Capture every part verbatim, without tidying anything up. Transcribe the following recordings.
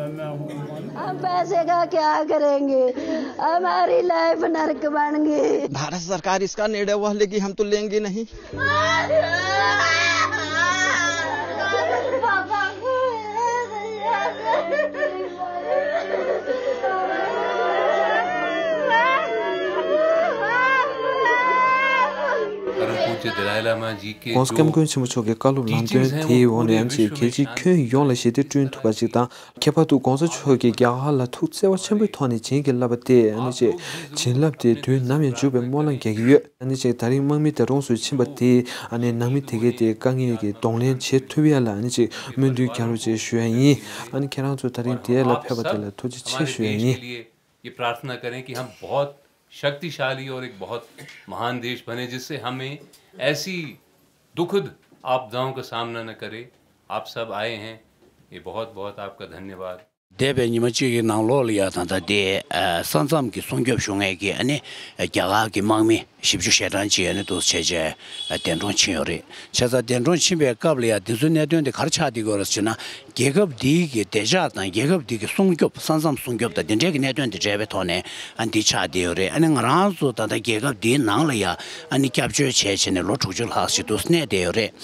हम पैसे का क्या करेंगे? हमारी लाइफ नरक बन गई। भारत सरकार इसका निर्णय वह लेगी, हम तो लेंगे नहीं। परम पूज्य दलाई लामा जी के ༸གོང་ས་༸སྐྱབས་མགོན་ཆེན་པོ་མཆོག་གི་བཀའ་སློབ་ལམ་སྟོན་དེའི་འོག་ནས་ཨ་ནི་ཅིག་རྒྱལ་སྤྱིའི་ཁྱོན་ཡོངས་ལ་ཞི་བདེ་བསྐྲུན་ཐུབ་པ་ཞིག་དང་། ཁྱད་པར་དུ་༸གོང་ས་མཆོག་གིས་རྒྱ་གར་ལ་ཐུགས་བརྩེ་བ་ཆེན་པོའི་ཐོག་ནས་བྱིན་གྱིས་བརླབས་པ་དེ་ཨ་ནི་ཅིག་བྱིན་རླབས་དེ་དུས་ནམ་ཡང་འཇུག་པའི་སྨོན་ལམ་རྒྱག་གི་ཡོད། ཨ་ནི་ཅིག་ད་རིང་དམག་མི་དེ་གྲོངས་སུ་ཕྱིན་པ་དེས་ཨ་ནི་ནང་མི་དེ་གའི་དེ་དཀའ་ངལ་གྱི་གདོང་ལེན་བྱེད་ཐུབ་ཡ་ལ་ཨ་ནི་ཅིག་སྨོན་འདུན་རྒྱག་རོགས་ཅེས་ཞུ་ཡ་ཡིན། ཨ་ནི་ཁྱེད་རང་ཚོ་ད་རིང་དེ་ལ་ཕེབས་པ་དེ་ལ་ཐུགས་རྗེ་ཆེ་ཞུ་ཡ་ཡིན། ये प्रार्थना करें कि हम बहुत शक्तिशाली और एक बहुत महान देश बने, जिससे हमें ऐसी दुखद आपदाओं का सामना न करे। आप सब आए हैं, ये बहुत बहुत आपका धन्यवाद। འདས་པའི་ཉི་མ་གཅིག་གི་ནང་ལོགས་ལ་ཡ་ད་ལྟ་དེ་ས་མཚམས་ཀྱི་སྲུང་སྐྱོབ་ཞུ་མཁན་གྱི་ཨ་ནི་རྒྱ་གར་གྱི་དམག་མི་བཞི་བཅུ་ཞེ་གྲངས་ཅིག་ཨ་ནི་འདུག་བྱས་བྱས་གདན་དྲོངས་ཕྱིན་ཡོད་རེད། བྱས་ཙང་གདན་དྲོངས་ཕྱིན་པའི་སྐབས་ལ་ཡ་འདི་ཚོའི་གནད་དོན་དེ་ག་རེ་ཆགས་བསྡད་ཀྱི་ཡོད་རེད་ཟེར་ན། རྒྱལ་ཁབ་འདིའི་གི་བདེ་འཇགས་དང་རྒྱལ་ཁབ་འདི་གི་སྲུང་སྐྱོབ་ས་མཚམས་སྲུང་སྐྱོབ་དང་འདི་འདྲའི་གི་གནད་དོན་དེ་འབྲེལ་བའི་ཐོག་ནས་ཨ་འདི་ཆགས་བསྡད་ཡོད་རེད། ཨ་ནི་ང་རང་ཚོ་ད་ལྟ་རྒྱལ་ཁབ་འདིའི་ནང་ལ་ཡ་ཨ་ནི་སྐྱབས་བཅོལ་བྱས་བྱས་ནས་ལོ་དྲུག་ཅུ་ལྷག་ཞིག་ཏུ་གནས་བསྡད་ཡོད་རེད།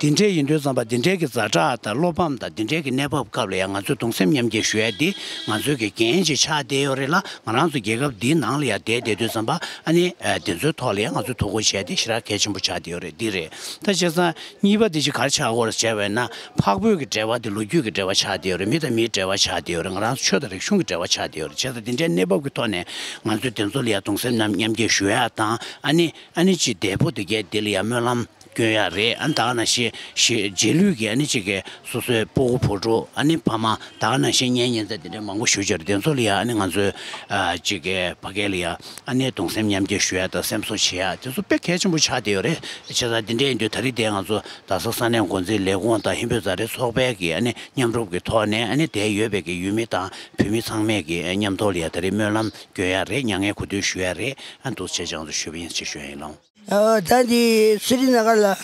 འདི་འདྲའི་ཡིན་དུས་ཙམ་པ་འདི་འདྲའི་གི་ཛ་དྲག་དང་བློ་ཕམ་དང་འདི་འདྲའི་གི་གནས་བབ་སྐབས་ལ་ཡ་ང་ཚོས་གདུང་སེམས་མཉམ་སྐྱེད་ཞུ་ཡ་འདི་ང་ཚོའི་གི་འགན་ཅིག་ཆགས་བསྡད་ཡོད་རེད་ལ། ང་རང་ཚོ་རྒྱལ་ཁབ་འདིའི་ནང་ལ་ཡ་བསྡད་བསྡད་དུས་ཙམ་པ་ཨ་ནི་འདི་ཚོའི་ཐོག་ལ་ཡ་ང་ཚོས་ཐུགས་ཁུར་བྱས་ཏེ་ཞེ་དྲག་གལ་ཆེན་པོ་ཆགས་བསྡད་ཡོད་རེད། འདི་རེད། ད་བྱས་ཙང་གཉིས་པ་དེ་ཅིག་ག་རེ་ཆགས་ཀྱི་ཡོད་རེད་ཟེར་བས་ན། འཕགས་བོད་ཀྱི་འབྲེལ་བ་དེ་ལོ་རྒྱུས། གི་འབྲེལ་བ་ཆགས་བསྡད་ཡོད་རེད། མི་དང་མིའི་འབྲེལ་བ་ཆགས་བསྡད་ཡོད་རེད། ང་རང་ཚོ་ཆོས་དང་རིག་གཞུང་གི་འབྲེལ་བ་ཆགས་བསྡད་ཡོད་རེད། བྱས་ཙང་དེ་འདྲའི་གནས་བབ་ཀྱི་ཐོག་ནས་ང་ཚོས་དེ་ཚོ་ལ་ཡ་གདུང་སེམས་མཉམ་མཉམ་སྐྱེད་ཞུ་ཡ་དང་། ཨ་ནི་ཨ་ནི་ཅིག་འདས་པོ་དེ་གས་དེ་ལ་ཡ་སྨོན་ལམ་སྐྱོན་ཡ་རེད། ཨ་ནི་ད་ག་ནང་བཞིན་ཞི་རྗེས་ལུས་ཀྱི་ཨ་ནི་ཅིག་གི་སོ་སོའི་སྤུ་གུ་བུ་ཕྲུག་ཨ་ནི་ཕ་མ་ད་ག་ནང་བཞིན་གཉེན་ཉེ་ཚན་དེ་འདྲའི་མང་པོ་ཞུ་བྱས་རེད། དེ་ཚོ་ལ་ཡ་ཨ་ནི་ང་ཚོས་ཨ་ཅིག་གི་ཕ་གི་ལ་ཡ་ཨ་ནི་གདུང་སེམས་མཉམ་སྐྱེད་ཞུ་ཡ་དང་སེམས་གསོ་བྱེད་ཡ་དེ་ཚོ་དཔེ་གལ་ཆེན་པོ་ཆགས་བསྡད་ཡོད་རེད། བྱས་ཙང་དེ་འདྲ་ཡིན་དུས་ད་རེས་དེ་ང་ཚོ་རྡ་ས་ས་གནས་འགོ་འཛིན་ལས་ཁུངས་དང་ཧིན་བོད་མཛའ་འབྲེལ་ཚོགས་པའི་གི་ཨ་ནི་མཉམ་རུབ་ཀྱི་ཐོག་ནས་ཨ་ནི་དེར་ཡོད་པའི་གི་ཡུལ་མི་དང་བོད་མི་ཚང་མས་གི་མཉམ་དུ་ལ་ཡ་ད་རེས་སྨོན་ལམ་སྐྱོན་ཡ་རེད། མྱ་ངན་གུས་འདུད་ཞུ་ཡ་རེད། ཨ་འདུག་བྱས་ཅང་ཚོ་ཞུ་བ་ཡིན་ཞེས་ཞུ་ཡ་ཡིན་ལགས། ཨ་ད་འདི་སི་རི་ན་གར་ལ་ཨ་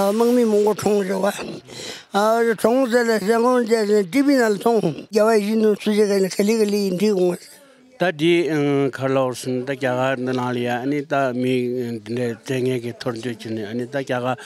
དམག་མི་མང་པོ་གྲོངས་ཡོད་པ། ཨ་གྲོངས་ཟེར་ལ་ཟེར་ངོ་ཟེར་ནས་ཊི་བི་ནང་ལ་མཐོང་། རྒྱ་བ་ཡིན་ནོ་སུ་ཞིག་ག་ནས་ག་ལི་ག་ལི་ཡིན་འདྲི་དགོངས། ད་འདི་ཨང་ག་རེ་ལབ་དགོས་ཟེར་ན། ད་རྒྱ་གར་འདི་ནང་ལ་ཡ་ཨ་ནི་ད་མི་འདི་འདྲའི་བཙན་ངན་གྱིས་འཐོར་འདོད་བྱས་ནས། ཨ་ནི་ད་རྒྱ་གར་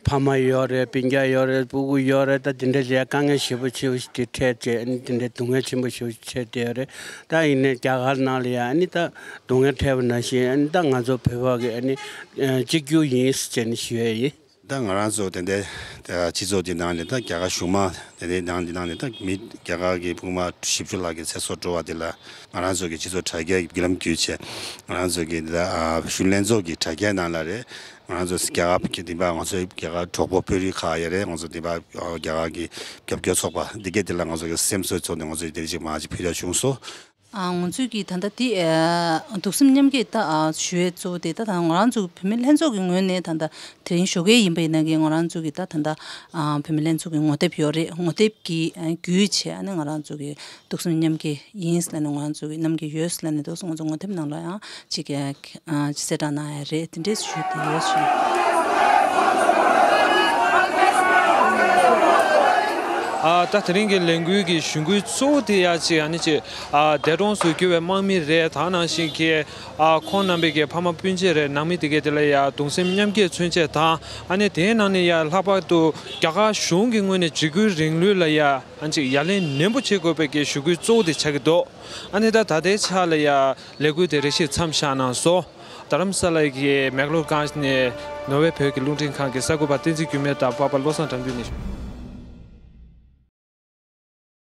ཕ་མ་ཡོད་རེད། སྤུན་ཀྱག་ཡོད་རེད། སྤུ་གུ་ཡོད་རེད། ད་འདི་འདྲའི་ལ་ཡ་དཀའ་ངལ་ཞེ་པོ་ཆེ་བ་ཞིག་དེ་འཕྲད་བྱས། ཨ་ནི་འདི་འདྲའི་སྡུག་བསྔལ་ཆེན་པོ་ཞེ་པོ་ཞིག་འཕྲད་བསྡད་ཡོད་རེད། ད་ཡིན་ནའི་རྒྱ་གར་ནང་ལ་ཡ་ཨ་ནི་ད་སྡུག་བསྔལ་འཕྲད་པ་ནང་བཞིན་ཨ་ནི་ད་ང་ཚོ་བོད་པ་གི་ཨ་ནི་ཨ་གཅིག་གྱུར་ཡིན་ཟེར་ནས་ཞུ་ཡ་ཡིན། ད་ང་རང་ཚོ་དེ་འདྲའི་ད་སྤྱི་ཚོགས་འདི་ནང་ནས། ད་རྒྱ་གར་གཞུང་མང་དེ་འདྲའི་ནང་འདི་ནང་ནས་ད་མི་རྒྱ་གར་གྱི་ཕྲུ་གུ་མ་བཞི་བཅུ་ལྷག་གི་ཚེ་སྲོག་འགྲོ་བ་དེ་ལ་ང་རང་ཚོ་གི་སྤྱི་ཚོགས་དྲ་རྒྱའི་བརྒྱུད་ལམ་བརྒྱུད་བྱས། ང་རང་ཚོ་གི་ད་ཨ་གཞོན་ལྷན་ཚོགས་ཀྱི་དྲ་རྒྱའི་ནང་ལ་རེད། ང་རང་ཚོ་རྒྱ་གར་གྱི་འདི་པ་ང་ཚོའི་རྒྱ་གར་གྲོགས་པོ་དཔོན་རིགས་ཁག་ཡོད་རེད། ང་ཚོ་འདི་པ་རྒྱ་གར་གྱི་རྒྱབ་སྐྱོར་ཚོགས་པ་འདི་གས་དེ་ལ་ང་ཚོ་གི་སེམས་གསོའི་ཐོག་ནས་ང་ཚོས་དེ་རིགས་ཅིག་མང་ཅིག་ཕུལ་ཡ་བྱུང་སོང་། ཨ་ང་ཚོས་ཀྱི་ད་ལྟ་དེ་ཨ་གདུང་སེམས་མཉམ་སྐྱེད་ད་ཨ་ཞུ་ཡས་གཙོ་བོ་དེ། ད་ད་ང་རང་ཚོ་བོད་མི་ལྷན་ཚོགས་ཀྱི་ངོས་ནས་ད་ལྟ་དེ་རིང་ཞོགས་ཀས་ཡིན་པ་ཡིན་ན་གི་ང་རང་ཚོ་གི་ད་ད་ལྟ་ཨ་བོད་མི་ལྷན་ཚོགས་ཀྱི་ངོ་དེབ་ཡོད་རེད། ངོ་དེབ་ཀྱི་ཨ་བརྒྱུད་བྱས་ཨ་ནི་ང་རང་ཚོ་གི་གདུང་སེམས་མཉམ་སྐྱེད་ཡིན་ཟེར་ནས། ང་རང་ཚོ་གི་རྣམ་འགྱུར་ཡོད་ཟེར་ནས་འདུག་ང་ཚོ་ངོ་དེབ་ནང་ལ་ཡང་ཅིག་གི་ཨ་གསལ་བསྒྲགས་གནང་ཡ་རེད། དེ་འདྲས་ཞུས་ཏེ་ཡོད་ཞུ། ཨ་ད་དེ་རིང་གི་ལས་འགུལ་གྱི་གཞུང་འགོའི་གཙོ་བོ་དེ་ཡ་ཅིག་ཨ་ནི་ཅིག་ཨ་འདས་གྲོངས་སུ་གྱུར་བའི་དམག་མི་རེད། ད་ནང་བཞིན་གྱི་ཨ་ཁོང་རྣམ་པའི་གི་ཕ་མ་སྤུན་མཆེད་རེད། ནང་མི་དེ་གས་དེ་ལ་ཡ་གདུང་སེམས་མཉམ་སྐྱེད་མཚོན་ཆེད་དང་། ཨ་ནི་དེའི་ནང་ནས་ཡ་ལྷག་པར་དུ་རྒྱ་གར་གཞུང་གི་ངོས་ནས་འཇིགས་སྐུལ་རིང་ལུགས་ལ་ཡ་ཨ་ཅིག་ཡ་ལན་ནན་པོ་བྱེད་དགོས་པའི་གི་ཞུ་སྐུལ་གཙོ་བོ་དེ་ཆགས་ཀྱི་འདུག་ཨ་ནི་ད་ད་ལྟའི་ཆ་ལ་ཡ་ལས་འགུལ་དེ་རེ་ཞིག་མཚམས་བཞག་གནང་སོང་། རྡ་རམ་ས་ལ་གི་མེག་ལོར་གྷན་ནས་ནོར་ཝེ་བོད་ཀྱི་རླུང་འཕྲིན་ཁང་གི་གསར་འགོད་པ་བསྟན་འཛིན་འགྱུར་མེད་དང་པ་པ་བློ་བཟང་དགྲ་འདུལ་གཉིས།